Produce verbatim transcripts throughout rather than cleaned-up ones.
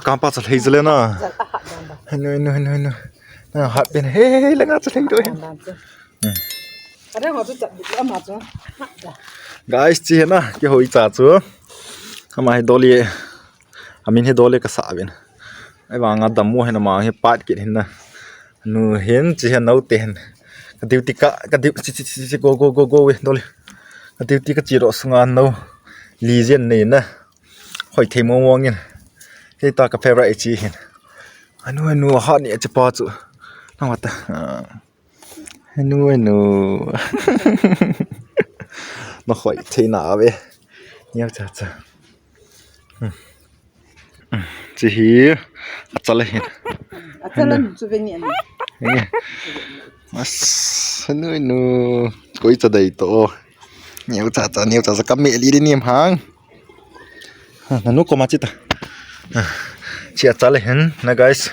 Apa sa lei sa le na. Henu, henu, henu, henu. Na hat pen. Hey, hey, langa sa lei do. Guys, chi hena, kihoi cha chu. Ama hi Dolly. Amin hi Dolly kasa uvin. Ahivanga dammo hena ama hi pat kit hena. Nu hin chi hena u te hin. Ka duty ka, ka duty, chi, chi, chi, chi, go, go, go, go, we, Dolly. Ka duty ka chi ro sunga nu. Li jen nei na. Hoi thei mong mong in. Hei ta ka favorite chi hin. Anu, anu, ha ni chi pa chu. Nang wata. Anu, anu. Na hoi thei na ve. Niau cha cha. Chi hi. Achal hin. Achal hin chu ve ni ani. Mas, anu, anu. Koi cha dei to. Niau cha cha, niau cha cha ka me li de ni hang. Ha, nanu koma chi ta. Ha, chi achal hin na guys.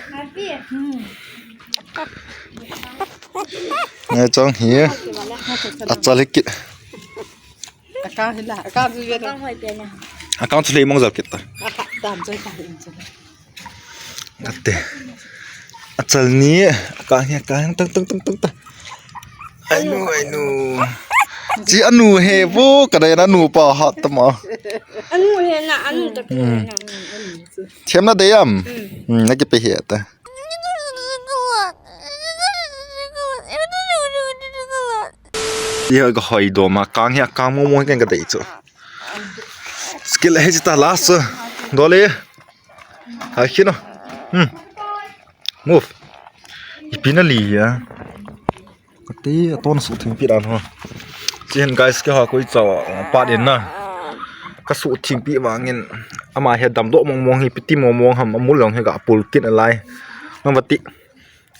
Na chong hi. Achal kit. Akang hila, akang chu ve. Akang chu lei mong jal kit ta. Dam choi ta hin chu. Ate. Achal ni, akang hi, akang, tang, tang, tang, tang, tang. Ainu, ainu. Chi anu he, vo, ka dei na anu pa hat tama. Anu he na, anu ta. Them na dei am? Hmm, na kipe he ta. Iha ka hoi do ma, kang hi, kang mo mo ken ka dei chu. Skill he chi ta last. Dole. Hai khino. Hmm. Move. Ipi na li ya. Kati aton su thing pi dan ho. Chi hin guys ke ha koi cha pa din na. Ka su thing pi vangin ama he damdoh mong mong hi piti mong mong ham amul long he ga pul tin alai. Nang vati.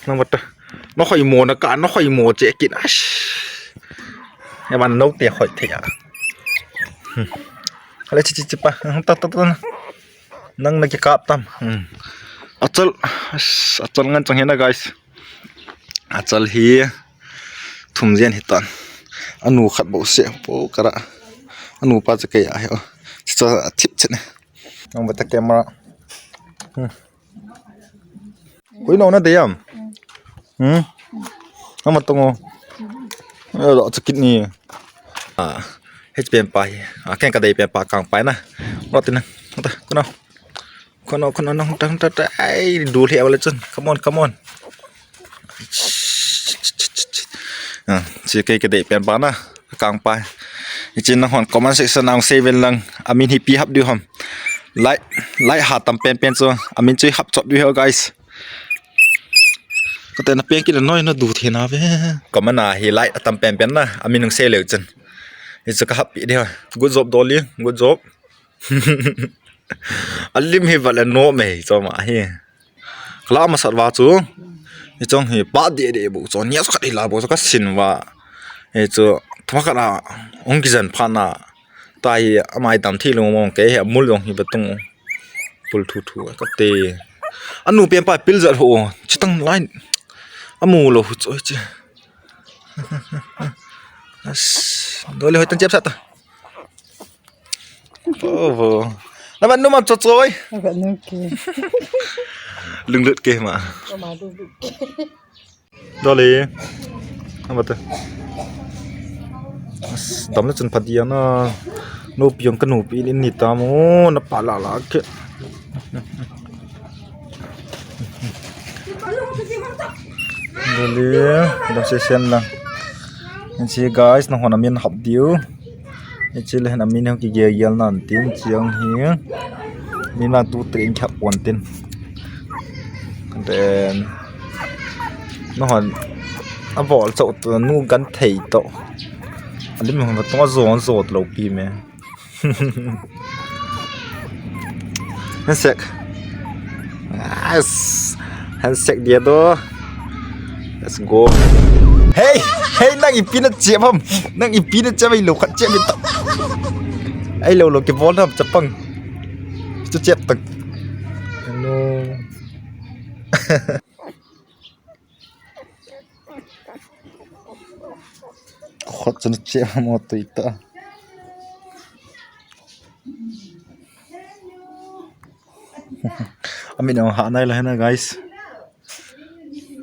Nang vata. Na hoi mo na ka, na hoi mo che kin. Ash. Eman no te hoi thei a. Hmm. Ale chi chi chi pa. Ta ta ta. Nang na kikap tam. Hmm. Achal, achal ngan chang hena guys. Achal hi thum jen hi tan. Anu khat bo se po kara. Anu pa cha kei a he. Cha thip chen. Nang bata camera. Hmm. Koi no na deyam. Hmm. Ama tongo. Elo chakit ni. Ah, he pen pa hi. Ah, ken ka dei pen pa kang pai na. Ro tin na. Ta, kono. Kono, kono, nong tang ta ta. Ai, dul he wala chun. Come on, come on. Ah, chi kei ka dei pen pa na. Kang pa. Ichin nang hon comment section nang seven lang. Amin hi pi hap diu ham. Like, like ha tam pen pen chu. Amin chu hap chop diu ho guys. Kate na pen kit noi na du the na ve. Comment a hi like atam pen pen na. Amin nang se leu chen. Ichu ka hap pi de ho. Good job Dolly. Good job. Alim hi vale no me choma hi. Kala masat va chu. Hi chong hi pa de de bu chu. Nia chu khat hi la bu chu ka sin va. Hi chu thma khat a ong kijan pha na. Ta hi amai dam thi lo mong ke hi mul jong hi betung. Pul thu thu ka te. Anu pen pa pil jat ho. Chitang line. Amu lo hu chu chi. As. Dole hoi tan chep sat ta. Oh, vo. Na ban nu mam cho choi. Ba nu ke. Lunglut ke ma. Ma du du. Dole. Na ba ta. As, dam le chun pha dia na. No piang ka no pi in ni ta mo. Na pa la la ke. Dali, dam se sen lang. Hiche guys, nahon amin hap diu. Hiche le hin amin hung kigel gel nan tin chiang hi. Min lang tu trin khap pon tin. Then, nahon abol chau tu nu gan thei to. Alim hon tung a zon zot lo pi me. Handshake. Yes. Handshake dia tu. Let's go. Hey, hey, nang ipi na chep ham. Nang ipi na chep, ai lo khat chep ni to. Ai lo lo ke bol ham chapang. Tu chep tak. No. Khot chun che mo tui ta. Amin ang ha nai la hena, guys.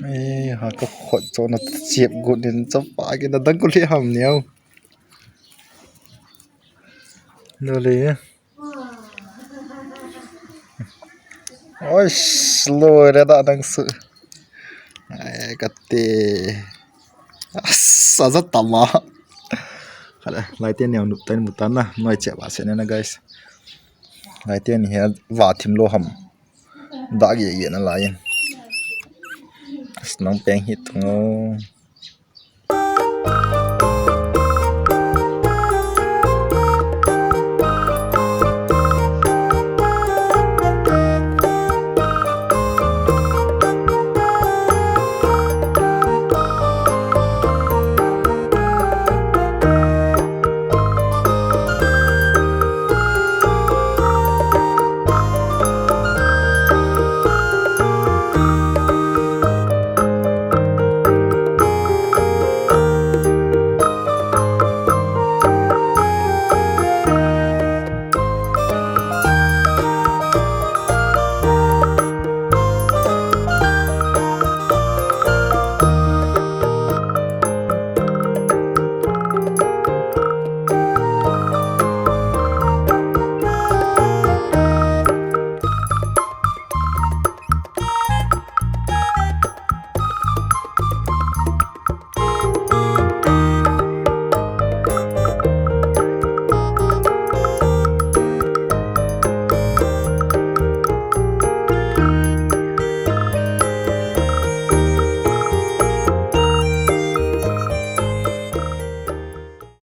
Ei, ha ka khot cho na chep gut nin cha pa ke na dang ko le ham neo. Lo le. Oi, lo re da dang su. Ai, ka te. Asa za tama. Kale, lai te neo nup tain mutana. Noi che ba se ne na, guys. Lai te ni he va thim lo ham. Dah ge ge na lai in. As nang peng hi thung o.